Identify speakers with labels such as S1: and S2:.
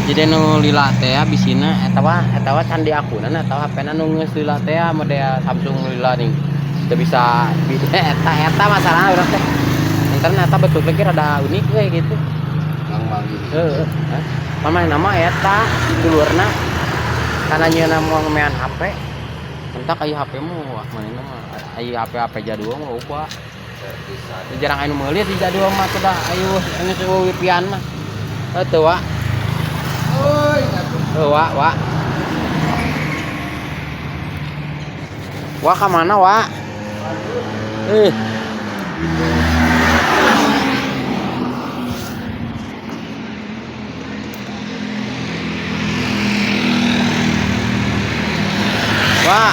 S1: Jadi nu lila teh bisina eta mah can diakunan atawa HP-na nu geus lila teh model Samsung lila nih. Teu bisa eta eta masalahna urang teh. Entar eta bentuk lagi rada unik we gitu.
S2: Mang manggih.
S1: Heeh. Pamain nama eta dulurna karena nyeuna mau ngemean HP. Entak aya HP mu wah manehna mah aya HP HP jadul mah loba. Jarang aya nu meuli di jadul mah tuh dah ayo geus eueuh wipian mah. Heuh teu wa.
S2: Oi, atuh.
S1: Heuh wa wa. Wa ka mana wa? Wa.